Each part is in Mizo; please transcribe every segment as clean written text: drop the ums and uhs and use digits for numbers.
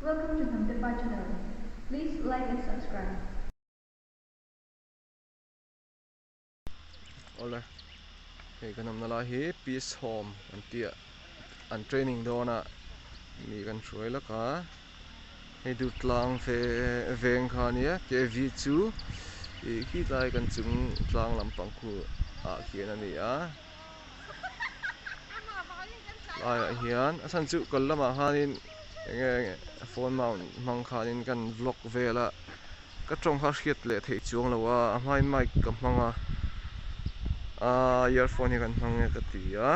Welcome to Hnamtepa channel. Please like and subscribe. Awle hei kan awmna lai hi Peace Home an tih a an training dawn a mi kan hruai lawk a hei Durtlang ve veng kha a nia KV chu ih khi tlai kan chung tlang lampang khu ah khian a ni a laiah hian a chhan chu kal lamah khanin eng nge phone mount hmang khanin kan vlog vel a ka tawng kha hriat leh theih chuang lo a a hmain mic ka hmang a aaa earphone hi kan hmang nge ka ti a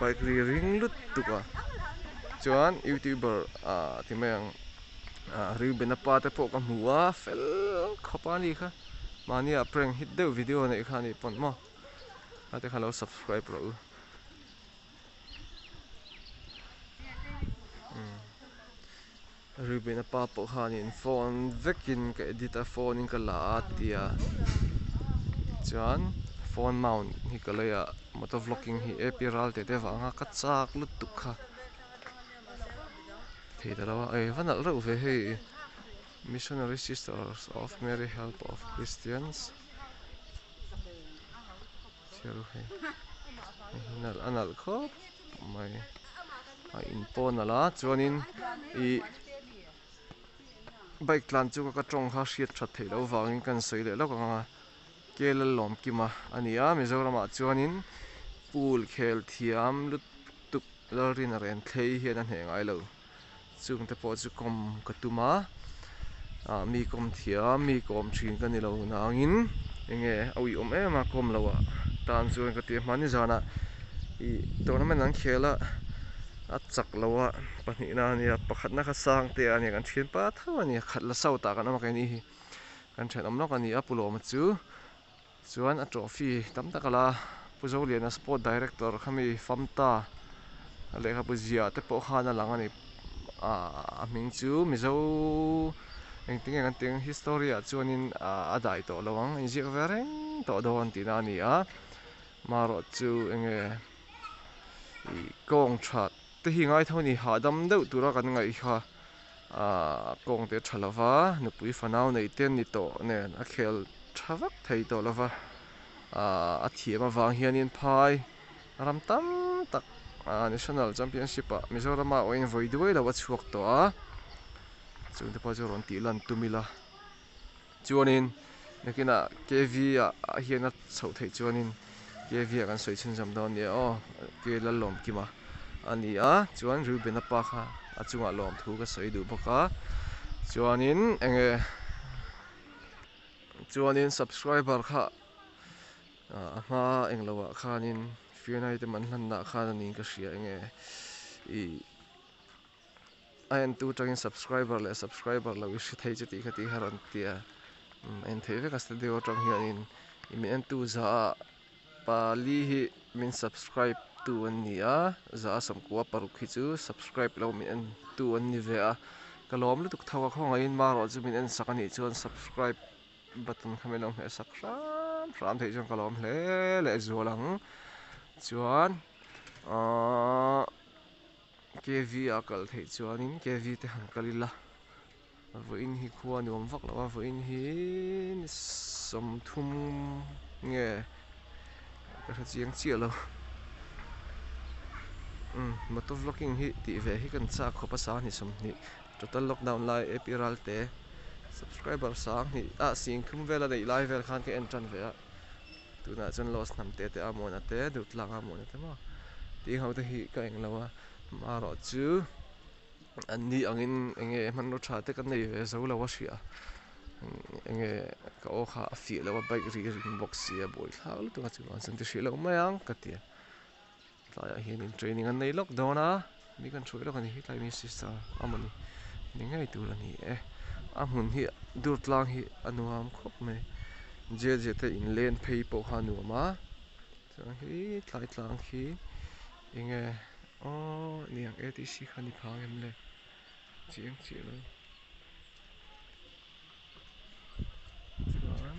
bike ri ring lutuk a chuan youtuber ah ti mai ang ah Reuben-a pa te pawh ka hmu a fel khawp a ni kha mahni ah prank hit deuh video neih kha a nih pawn maw. A te kha lo subscribe rawh u. Reuben a pa pawh khanin phone vekin ka edit a phone in ka la a tia chuan phone mount hi ka lei a motor vlogging hi ap ral teh te vanga ka chak lutuk kha thei ta lo a ei va nalh reuh ve hei Missionary Sisters of Mary Help of Christians. Thil hei hei hi nalh a nalh khawp mai a in pawh a nalh a chuanin ih bike tlan chu ka tawng kha hriat that theih loh vangin ka han sawi leh lawk ang a K Lallawmkima a ni a Mizoramah chuanin pool khel thiam lutuk Lalrina Renthlei hian a hneh ngai lo. Chung te pawh chu kawm ka tum a, ah mi kawm thiam mi kawm thin ka ni lo nangin enge a uiawm em a kawm loh ah tan chuan ka ti a hmani zanah ih tournament an khel a a chak lo a pahnihna a nia pakhatna kha sang te a nia kan thian pa tho a nia khat la south ah kan awm a keini hi kan thenawm lawk a ni a Pulawma chu chuan a trophy tam tak a la Pu Zoliana sport director kha mi Famta a lehkhabu ziah te pawh khan a lang a ni ah a hming chu Mizo engtin nge kan tih ang history ah chuanin ah a dai tawh lo ang inziak ve reng tawh dawn tihna a ni a marawh chu enge ih kawng tha te hi ngai tho a ni hahdam deuh tura kan ngaih kha ah kawng te a tha lo va nupui fanau nei te an ni tawh nen a khel tha vak thei tawh lo va ah a thiam avang hianin phai ram tam tak ah national championship ah Mizoram ah awhin vawi duai lo a chhuak tawh a chungte pawh chu rawn tih lan tum ila chuanin nakinah K_V ah hian a chhoh theih chuanin K_V ah kan sawi chhunzawm dawn nia aw K Lallawmkima a ni a chuan Reuben-a pa kha a chungah lawmthu ka sawi duh bawk a chuanin eng nge chuanin subscriber kha a hma englo ah khanin Fiona te man hlanna ah khan a niin ka hria eng nge ih. A entu atangin subscriber leh subscriber lo i hre thei chu tih kha tih kha rawn ti a a en theih vek a studio atang hianin ih min entu za ah pali hi min subscribe tu an ni a za a sawmkua paruk hi chu subscribe lo min entu an ni ve a ka lawm lutuk tho a khawngaihin marawh chu min en sak a nih chuan subscribe button kha min lo hmeh sak hram hram theih chuan ka lawm hle leh zual ang chuan ahh. KV ah kal theih chuanin KV te han kal ila vawiin hi khua nuam vak lo a vawiin hi ni sawmthum nge ka hre chiang chiah lo umm motor vlogging hi tih ve hi kan chak khawp a sang 20 total lockdown lai ap ral te subscriber sang hnih ah singthum vel a neih lai vel khan ka en tan ve a. Tunah chuan Lost hnam te te a mawna te Duhtlang a mawna te maw tih ho te hi ka englo a amaherawh chu an ni angin eng nge hmanraw tha te ka nei ve zo lo a hria eng nge ka aw kha a fiah lo a bike ri ring bawk si a buaithlak lutuk a chuvang chuan ti hrih loh mai ang ka ti a tlaiah hianin training an nei lawk dawn a mi kan hruai lawk a ni tlai mi sister a mawni ni ngei tur a ni e a hmun hi dur tlang hi a nuam khawp mai je je te in len phei pawh kha a nuam a chuan khi tlai tlang khi eng nge aww niang A_T_C kha a ni phang em le chiang chiah lo chuan.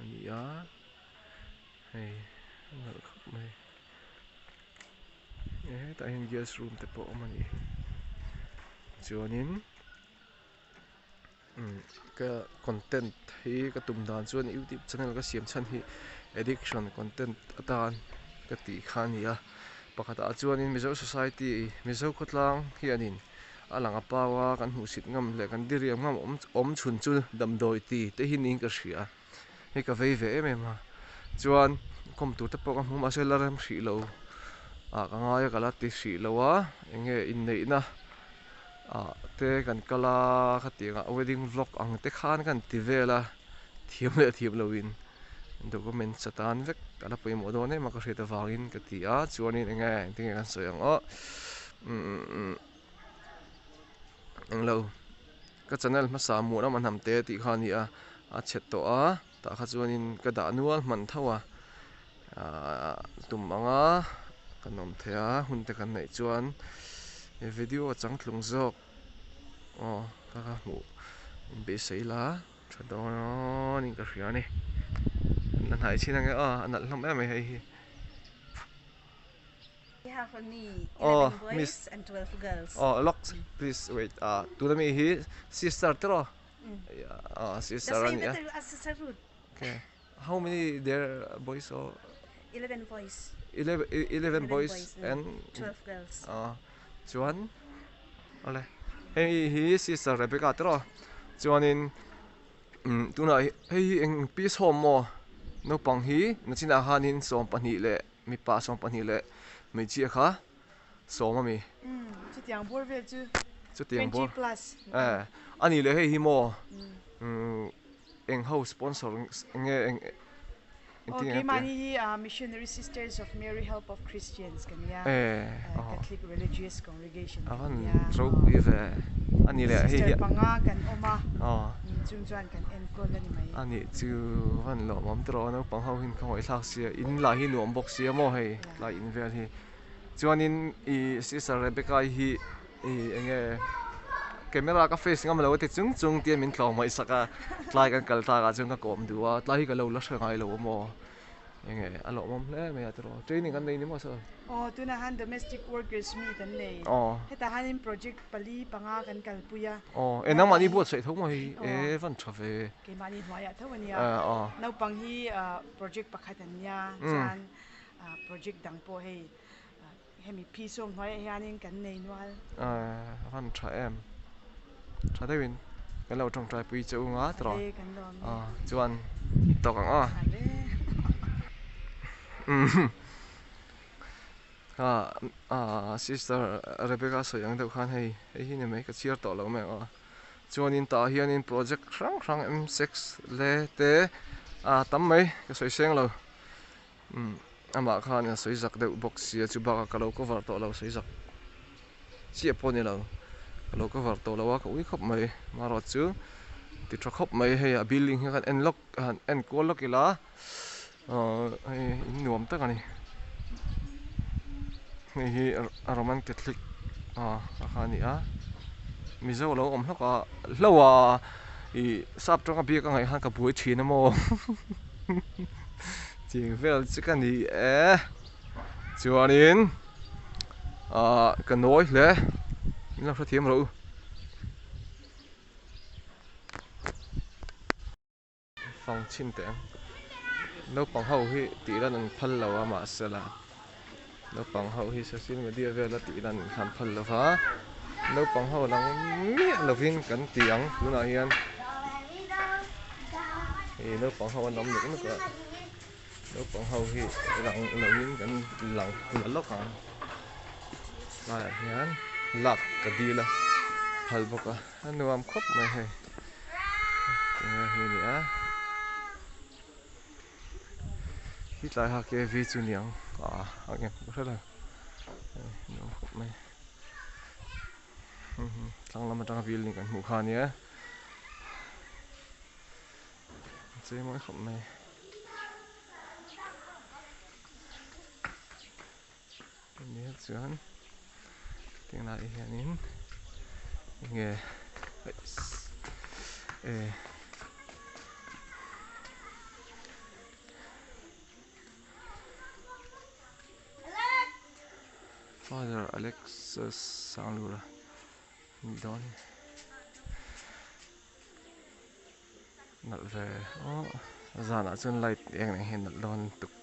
A ni a hei a nalh khawp mai. Hetah hian guest room te pawh a awm a nih hi chuanin umm ka content hi ka tum dan chuan youtube channel ka siam chhan hi addiction content atan ka tih kha a ni a pakhatah chuanin mizo society mizo khawtlang hianin a lang a pau a kan hmuhsit ngam leh kan diriam ngam awm awm chhun chu damdawi ti te hi niin ka hria hei ka vei ve em em a chuan kawm tur te pawh ka hmu mahse la rem hrih lo ah ka ngai a ka la ti hrih lo a eng nge inneihna ah te kan kal a khatiang ah wedding vlog ang te khan kan ti vel a thiam leh thiam lo in document satan vek a la pawimawh dawn em a ka hriat avangin ka ti a chuanin eng nge engtin nge kan sawi ang aw umm englo ka channel hmasa muan a hnam te tih kha a ni a a chhe tawh a tah kha chuanin ka dah nual hman tho a ahh tum anga kan awm thei a hun te kan neih chuan video changtlung zawk aw ka ka hmuh inbeihsaih la tha dawn in ka hria a ni la hnai chin ange aw a nalh hlawm em mai hei hi. We have only 11 Oh, boys miss. and 12 girls. Oh, look, please wait. Ah, tuna mi hi sister tiro. Yeah, ah, The sister same ani a. as Sister Ruth. Okay. How many there boys or 11 boys. 11, 11 boys mm, and 12 girls. ah chuan ole hei hi sister Rebecca tiro. Chuanin um tuna hei hi eng peace home maw naupang hi nachinah khanin 12 leh mipa 12 leh hmeichhia kha sawm a mi. Chutiang bawr vel chu Chutiang bawr 20 plus. Eh ani leh hei hi maw eng ho sponsor nge eng Aw keimahni hi Missionary Sisters of Mary Help of Christians kan nia Catholic Religious Congregation kan nia. Avan ropui ve ani leh hei hi. Sister panga kan awm a chung chuan kan enkawl a ni mai. Ani chu van lawmawm tawh naupang ho hian khawngaih thlak sia in lah hi nuam bawk sia maw hei tlai in vel hi chuanin ih sister Rebecca i hi ih eng nge camera ka face ngam lo a ti chung chung tia min tlawm ngaih sak a tlai kan kal tak ah chuan ka kawm duh a tlai hi ka lo la hre ngai lo a maw eng nge a lawmawm hle mai a tiraw training an nei ni maw sir. Aw tunah han domestic workers mi kan nei hetah hianin project pali panga kan kalpui a. Aw e nangmahni buatsaih tho maw hei e van tha ve. Keimahni hnuaiah tho a nia naupang hi project pakhat an nia chuan project dang pawh hei hemi phi sawm hnuaiah hianin kan nei nual. Van tha em tha deuhin kan lo tawngtai pui che u nga tawh chuan tawk ang aw. Sister Rebecca sawi ang deuh khan hei hei hi ni mai ka chhiar tawh lo mai ang aw. Chuanin tah hianin project hrang hrang M6 le te a tam mai ka sawi seng lo umm amah khan a sawi zak deuh bawk sia chu bakah ka lo cover tawh lo sawi zak chiah pawh a ni lo ka lo cover tawh lo a ka ui khawp mai marawh chu ti tha khawp mai hei a building hi khan en lawk han en kual lawk ila ahh hei in nuam tak a ni hei hi Roman Catholic ah kha a ni a Mizo a lo awm hlawk a hlauh a ih sap tanga biak a ngaih khan ka buai thin a maw tih vel chu ka ni e chuanin ah ka nawi hle min lo hrethiam rawh u. Fang chhin teh ang naupang ho hi tih lan an phal lo a mahse la naupang ho hi social media vela tih lan an phal lo va naupang ho lang miah lovin kan ti ang tunah hian ih naupang ho an awm nuk nuk a naupang ho hi lang lovin kan lang la lawk ang tlaiah hian lak ka dil a phal bawk a. A nuam khawp mai hei enge hi a ni a hi tlai ha K V chu niang ah a ngem ka hre lo nuam khawp mai thlang lam atanga building kan hmuh kha a nia a chei mawi khawp mai. Nia chuan tunah hianin enge eh Father Alexus Sanglura nih dawn hi nalh ve aw zanah chuan light eng eng hi a nalh dawn lutuk.